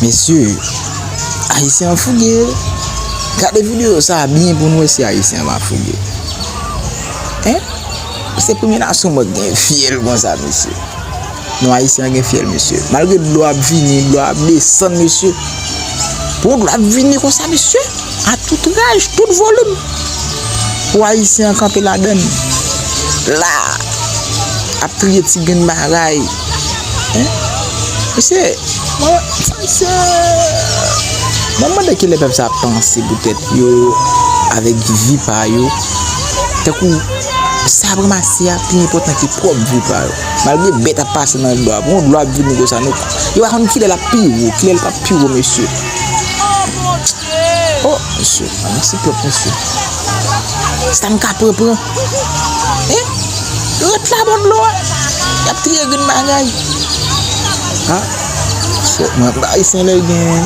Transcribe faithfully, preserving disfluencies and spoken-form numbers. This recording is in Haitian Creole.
Mesye, Ayisyen an fouge. Gade videyo sa a byen pou n wè si Ayisyen an pa fouge. Hein? Se premye nasyon mwen gen fyèl konsa, mesye. Non, Ayisyen an gen fyèl, mesye. Malgre dlo ap vini, dlo ap desann, mesye. Pou dlo ap vini konsa, mesye. A tout raj, tout volim. Pou Ayisyen an kanpe ladann. La, ap triye ti grenn bagay. Hein? Mesye, mwen, mesye, mwen mande kilè pèp sa ap panse pou tèt yo, avèk vi pa yo. Tankou sa ap ranmase a pi enpòtan ke pwòp vi pa yo. Malgre bèt ap pase nan dlo a, bon, dlo ap vini konsa, nou, yo pa konn kilè l ap pi wo, kilè l p ap pi wo, mesye. Oh, mesye, ann siklòp, mesye. Sa m ka pran, pran. Hein? Ret la bò dlo a. Y ap triye grenn bagay. Ha? Fòk mwen bay sen lè gen.